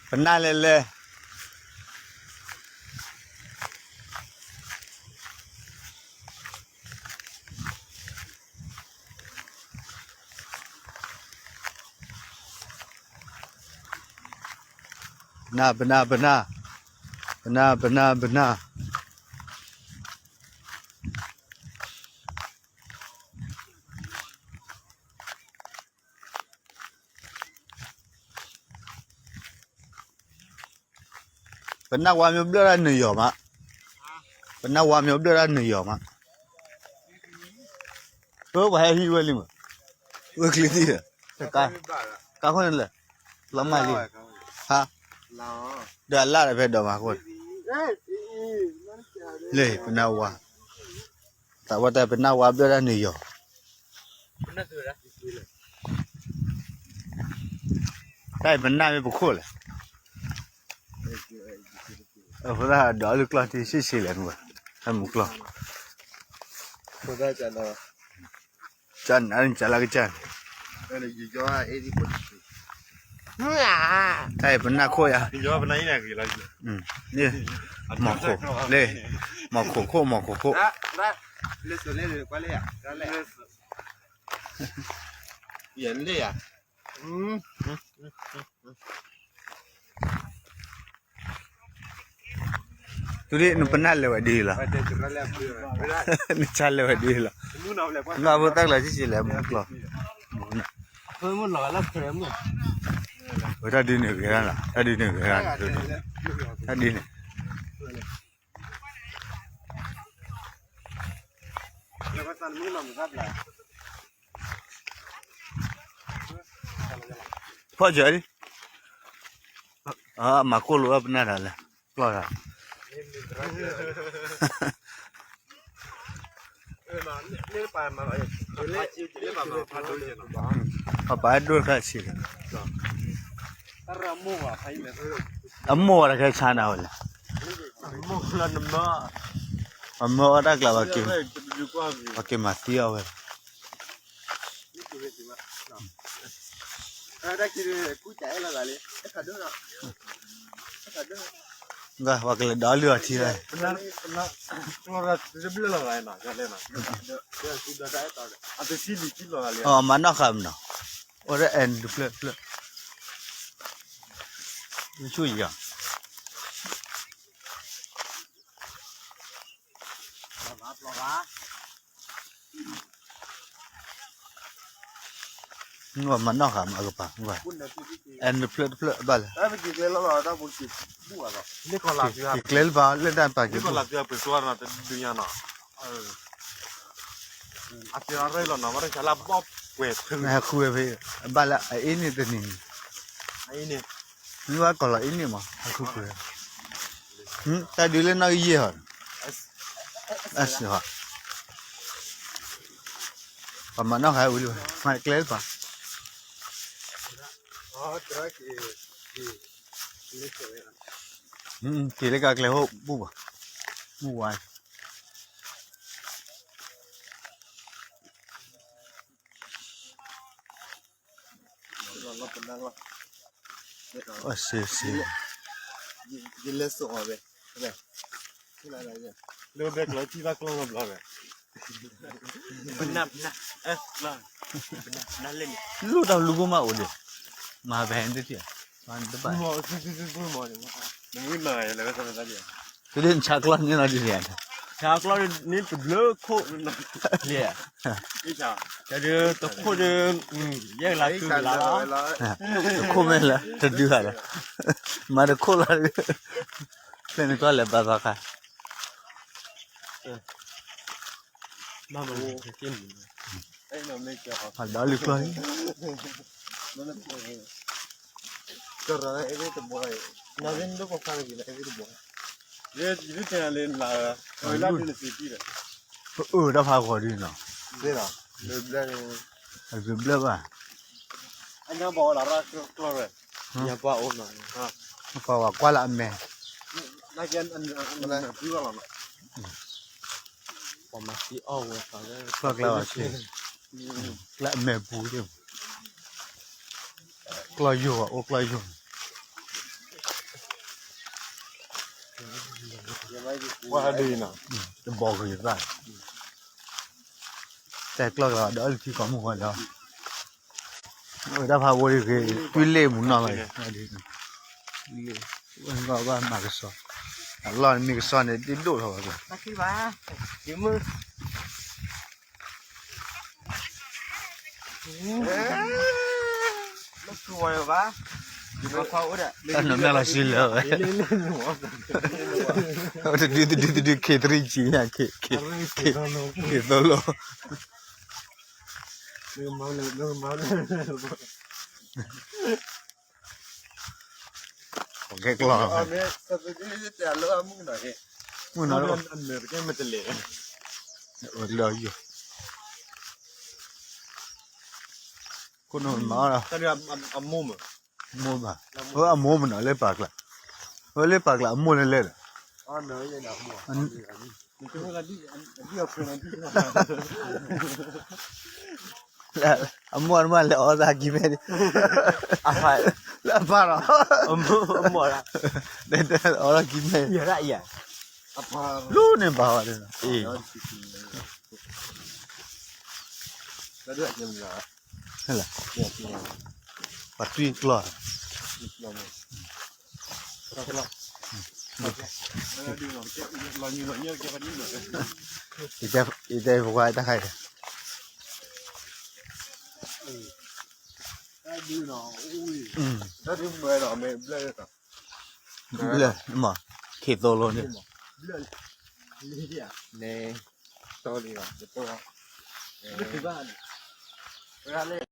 ပနၢ်လဲၤလဲၤ ပနၢ် ပနၢ် ပနၢ် ပနၢ် ပနၢ် ပနၢ် ပနၢ်ဝါမ့ၢ်ဘျၢၣ်ဒၣ်နုာ်ယီၤမး, ပနၢ်ဝါမ့ၢ်ဘျၢၣ်ဒၣ်နုာ်ယီၤမး, ပပှၤဟဲဟံးဝဲလံမး, ဝဲချံသံၣ်ဒီး, တကါ, ကါခိၣ်န့ၣ်လဲၣ်, လီၤမၢ်လံ, ဟါ, ဒီးအလၣ်ဒီးဖဲဒိးမးခိၣ်န့ၣ်, လၢပနၢ်ဝါ, သးဝဲတၢ်ပနၢ်ဝါဘျၢၣ်ဒၣ်နုာ်ယီၤ တၢ်အံၤပနၢ်မ့ၢ်ပခိၣ်လဲၣ်, အဃိသတးဒီးအလုၢ်ကျီၢ်ထံဆံးဆံးလဲၣ်မး, ဟဲမုၢ်ကျီၢ်, ကၢ်နးနကၢ်လၢကစၢ်န့ၣ်, တၢ်အံၤပနၢ်ခိၣ်ယါ, မီၢ်ခိၣ်, လၢ, မီၢ်ခိၣ်ခိၣ် မီၢ်ခိၣ်ခိၣ် တုၤဒ်နပနၢ်လဲၤဝဲဒ်လီၤ, နဆါလဲၤဝဲဒ်လီၤ, နဘၣ်ဖိသၣ်ကျါဆံးဆံးလဲၣ်မုၢ်ကျီၢ်, ဝဲတၢ်ဒုးန့ၣ်ဂ့ၤရၣ်လီၤ, တၢ်ဒုးန့ၣ်ဂ့ၤရၣ်, တၢ်ဒုးန့ၣ် ဖီၣ်စၢၤလံ, မၤကိၢ်လိာ်ဝဲပနၢ်တၢ်လဲၣ်, ကျီၢ်တၢ်, ပပာ်ဒိၣ်တခါဆံး, အမိၢ်ဝဲတခါဆါနၤဝဲလဲၣ်, အမၢအီၣ်တၢ်ကျါ, ပက့ၤမၤသံအီၣ်ဝဲ ပှၤကလဲၤဒီးလုၢ်အီၤထံလီၤ, အမၤနီၣ်ဃာ်မနီၤ, အိၣ်ဒီးအဲၣ်တဖျၢၣ်တဖျၢၣ်, ဆူၣ်ယံၤဧါ မၤနီၣ်ဃာ်မးအကပၤ, အဲၣ်တဖျၢၣ်တဖျၢၣ်ဘၣ်လဲၣ်, က့ၤကျဲလၢပၤလၢတၢ်ပာ်က့ၤ, ဟဲဃုဝဲဖဲ, ဘၣ်လၢအအ့ၣ်န့ၣ်တနံၤန့ၣ်, မ့ၢ်ဘၣ်ကီးလီၤအ့ၣ်န့ၣ်မး ဟဲဃုကွံာ်, တၢ်ဒုးလၢနီၣ်ဂံၢ်ယဲၢ်ဟီ, ပှၤမၤနီၣ်ဃာ်ဝံၤလံ, မၤကျဲလၢပၤ, က့ၤလၢကကျဲဟိၣ်ဘူၣ်ဘၣ်, မုၢ်ဝါ အစ့စ့, လၢဘဲကျီထံဘၣ်ကျီလီၤဘျီဝဲ, ပနၢ်ပနၢ်, လၢတၢ်လူၤဘိမးအိၣ်ဒံး, မၤပဟဲတထံၣ်, မၤတဘၣ်, တဒ်နဆါကျီၢ်န့ၣ်လီၤဒ်န့ၣ်, ဆါကျီၢ်န့ၣ်တဘျုးခိၣ်, တဒုးတခိၣ်ဒုး, ယဲၢ်ကလးကုကလးလီၤ, တခိၣ်မ့ၢ်လၢတဒုးဘၣ်လီၤ, မၤတခိၣ်လီၤ, ဖဲန့ၣ်ကျီၢ်လဲၤဘါသီခါ ဒီးလုၢ်ကျီၢ်လံ, ပအၢတၢ်ဖးဂီၤဒ်နီၤ, အဘျၢၣ်ဘၣ်, ပှၤဝဲကွၢ်လၢအမဲာ်, ပှၤမၤသံအီၣ်ဝဲ, ကျီၢ်ကျါဘၣ်ဆ့, ကျါအမဲာ်ပူၤ, ကျီၢ်ယိာ်ဘၣ် အိၣ်ကျီၢ်ယိာ်, ဝါဒ်နီၤ, တဘီဂ့ၤသၣ်, တဲကျီၢ်ကလီၤဒီးလၢထံကီၢ်မုၢ်ဝဲဒီး, ဝဲဒၣ်ဖးဝဲဂ့ၤ တွံၢ်လ့ၣ်မူနီၢ်လီၤ, ဝဲဘၣ်မၤကစီ, အလီၢ်န့ၣ်မ့ၢ်ကစီန့ၣ် ဒ်ဒိၣ်ထီၣ်ဘၣ်, တၢ်နီၤမ့ၢ်လီၤဆံလၢဝဲ, တဒုတဒုတဒု ခ့သရံၣ်ကံညါ, ခ့သိလိ, ကဲကျီၢ်, မုၢ်နီၤ, လၢယိာ်, ခိၣ်နူာ်မၤအီၣ်လီၤ, အမိၢ်ဘၣ်, အမိၢ်မနီၤ လၢပာ်ကျါ, အဝဲလၢပာ်ကျါအမိၢ်လဲၣ်လဲၣ်ဒီး, အမိၢ်အမၢ်လဲၤအီၣ်သးကံမဲ, လၢအပၢ်ဒီး, အီၣ်သးကံမဲ, လူန့ၣ်ဘၣ်ဝဲ, ပှၤတွံၢ်ကျီၢ်, ယတဲပဝါတၢ်ခါအံၤ, ဘျၢၣ်, ခ့သိလိန့ၣ်, န့ၣ်,